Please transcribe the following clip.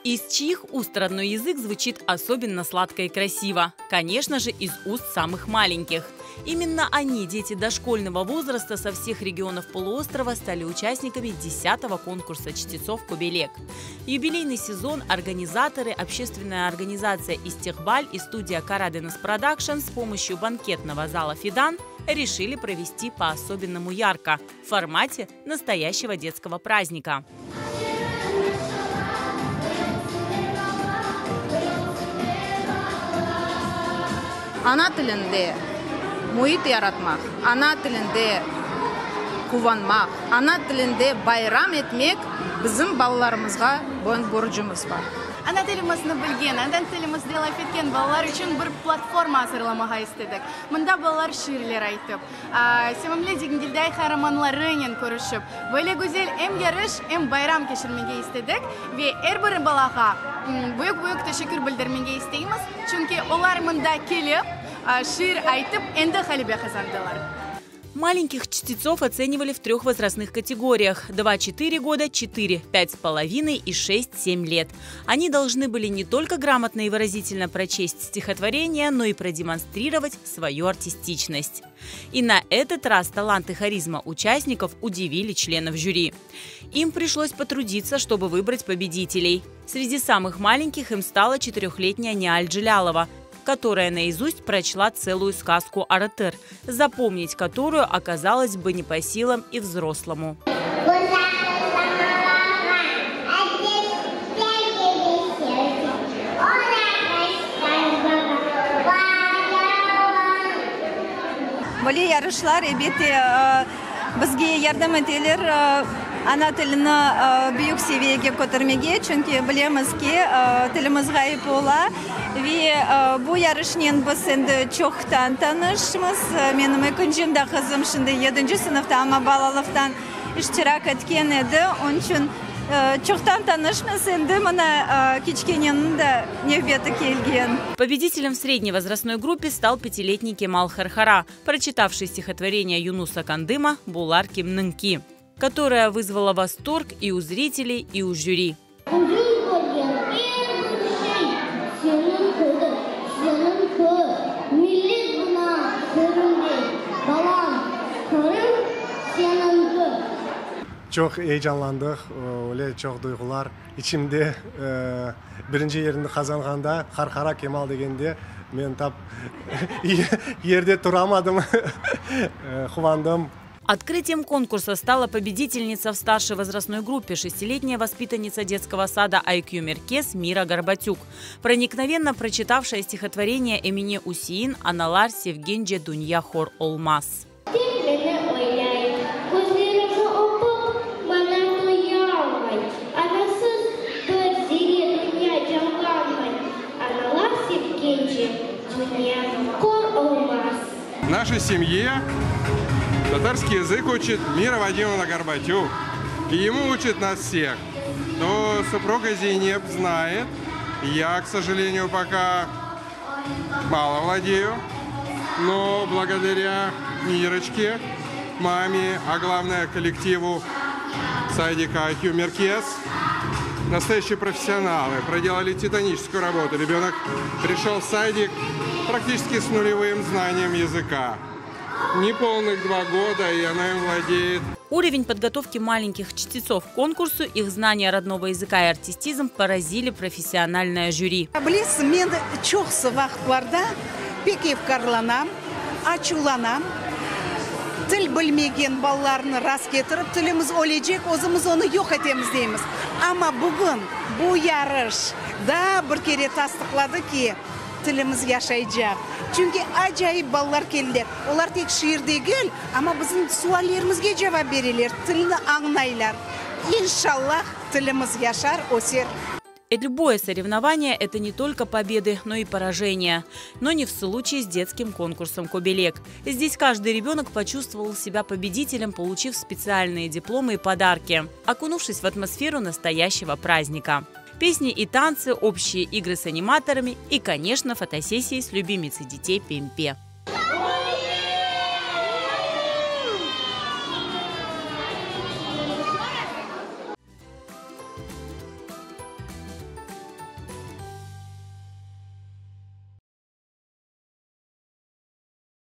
Из чьих уст родной язык звучит особенно сладко и красиво? Конечно же, из уст самых маленьких. Именно они, дети дошкольного возраста со всех регионов полуострова, стали участниками 10-го конкурса чтецов «Кобелек». Юбилейный сезон организаторы, общественная организация «Истихбаль» и студия «Караденес Продакшн» с помощью банкетного зала «Фидан» решили провести по-особенному ярко – в формате настоящего детского праздника. Ana tilinde müit yaratmaq, ana tilinde quvanmaq, ana tilinde bayram etmek bizim balalarımızğa borcumız bar. Ana tilimizni bilgen, ana tilimizde laf etken balalar içün bir platforma azırlamağa istedik. Mında balalar şiirler aytıp, sevimli Dingilday qaramanlarınen körüşip, böyle güzel em yarış, em bayram keçirmege istedik ve er bir balağa büyük-büyük teşekkür bildirmege isteymiz, çünki olar mında kelip, şiir aytıp, endi ğalebe qazandılar. Маленьких чтецов оценивали в трех возрастных категориях – 2-4 года, 4, 5,5 и 6-7 лет. Они должны были не только грамотно и выразительно прочесть стихотворение, но и продемонстрировать свою артистичность. И на этот раз талант и харизма участников удивили членов жюри. Им пришлось потрудиться, чтобы выбрать победителей. Среди самых маленьких им стала четырехлетняя Ниаль Джилялова – которая наизусть прочла целую сказку «Аратыр», запомнить которую оказалось бы не по силам и взрослому. Böyle yarışlar, elbette, bizge yardım eteler ana tilini büyük seviyege kötermege, çünki bilemiz ki, tilimiz ğayıp ola. Ve bu yarışnen biz endi çoqtan tanışmız. Menim ekincim de qızım şimdi yedinci sınıfta, amma balalıqtan iştirak etken edi. Onıñ içün çoqtan tanışmız, endi mına kiçkeneniñ de nevbeti kelgen. Победителем в средней возрастной группе стал пятилетний Кемал Хархара, прочитавший стихотворение Юнуса Кандыма «Bular kimniñki», которое вызвало восторг и у зрителей, и у жюри. Özüñ körgen er bir şey seniñkidir, seniñki. Millet buña Qırım dey, balam, Qırım seniñki. Çoq eyecanlandıq, öyle çoq duyğular içimde. Birinci yerini qazanğanda, Qarqara Kemal degende, men tap yerde turamadım, quvandım. Открытием конкурса стала победительница в старшей возрастной группе, шестилетняя воспитанница детского сада IQ Меркез Мира Горбатюк, проникновенно прочитавшая стихотворение Эмине Усеин «Analar sevgence dünya hor olmaz». Tek meni oylay, közlerini öpip, maña toyalmay, Anasız bir zerre dünya canlanmay, Analar sevgence dünya hor olmaz. В нашей семье татарский язык учит Мира Вадимовна Горбатюк. И ему учит нас всех. Но супруга Зейнеп знает. Я, к сожалению, пока мало владею. Но благодаря Мирочке, маме, а главное коллективу садика IQ Меркез, настоящие профессионалы, проделали титаническую работу. Ребенок пришел в садик практически с нулевым знанием языка. Неполных 2 года, и она им владеет. Уровень подготовки маленьких чтецов к конкурсу, их знания родного языка и артистизм поразили профессиональное жюри. Bilesiñ, men çoqusı vaqıtlarda pek efkârlanam, açuvlanam. Til bilmegen balalarnı rast ketirip, tilimiz ölecek, özümiz onı yoq etemiz deymiz. Amma bugün bu yarış daa bir kere tasdıqladı ki, tilimiz yaşaycaq. Çünki acayip balalar keldiler. Olar tek şiir degil, amma bizim suallerimizge cevap bereler, tilni añlaylar. İnşallah, tilimiz yaşar, öser. Любое соревнование – это не только победы, но и поражения. Но не в случае с детским конкурсом «Кобелек». Здесь каждый ребенок почувствовал себя победителем, получив специальные дипломы и подарки, окунувшись в атмосферу настоящего праздника. Песни и танцы, общие игры с аниматорами и, конечно, фотосессии с любимицей детей Пемпе.